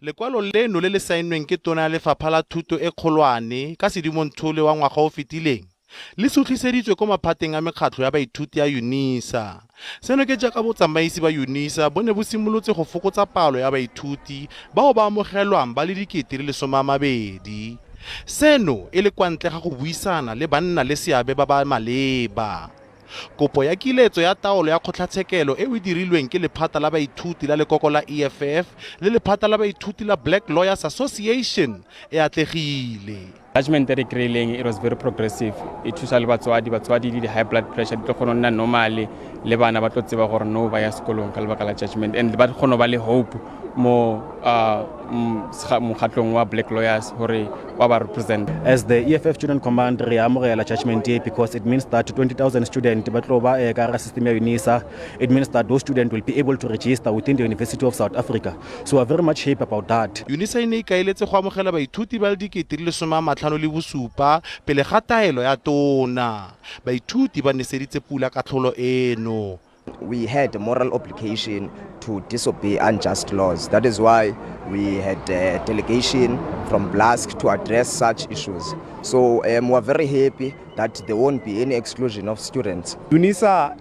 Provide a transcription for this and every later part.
Lekwalo leno le le saennweng ke tona ya lefapha la thuto e kgolwane ka Sedimonthole wa ngwaga o fetileng le sutlhiseditswe ko maphateng a mekgatlho ya baithuti ya Unisa. Seno ke jaaka botsamaisi ba Unisa bo ne bo simolotse go fokotsa palo ya baithuti bao ba amogelwang ba le 20,000. Seno e le kwa ntle ga go buisana le banna le seabe ba ba maleba. Kopo ya kiletso ya taolo ya kgotlatshekelo eo e dirilweng ke lephata la baithuti la lekoko la EFF le lephata la baithuti la Black Lawyers Association e atlegile. Judgment e re kry-ileng, it was very progressive. E thusa le batswadi, batswadi le di-high blood pressure di tlo kgona go nna normale, le bana ba tlo tseba gore no ba ya sekolong ka lebaka la judgment, and ba kgona go ba le hope mo mokgatlong wa Black Lawyers gore wa ba represent. As the EFF Student Command, re amogela judgment e because it means that 20,000 students ba tlo ba ka hara system ya UNISA. It means that those students will be able to register within the University of South Africa. So we are very much happy about that. Unisa e ne e ikaeletse go amogela baithuti ba le 57,000 pele ga taelo ya tona. Baithuti ba neseditse pula katlholo eno. We had a moral obligation to disobey unjust laws. That is why we had a delegation from BLASC to address such issues. So we are very happy that there won't be any exclusion of students. Unisa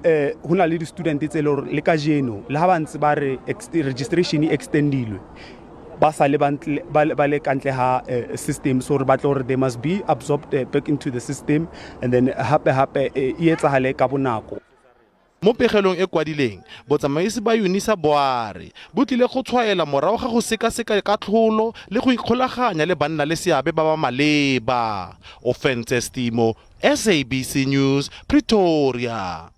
ho na le di-student tse le hore le kajeno le ha ba ntse ba re registration e extendilwe, ba sa le ba le kantle ha system, so re batla hore they must be absorbed back into the system and then hape hape e etsahale ka bonako. Mo pegelong e kwadileng, botsamaisi ba Unisa bo a re bo tlile go tshwaela morago ga go sekaseka katlholo le go ikgolaganya le banna le seabe ba ba maleba. Ofentse Stimo, SABC News, Pretoria.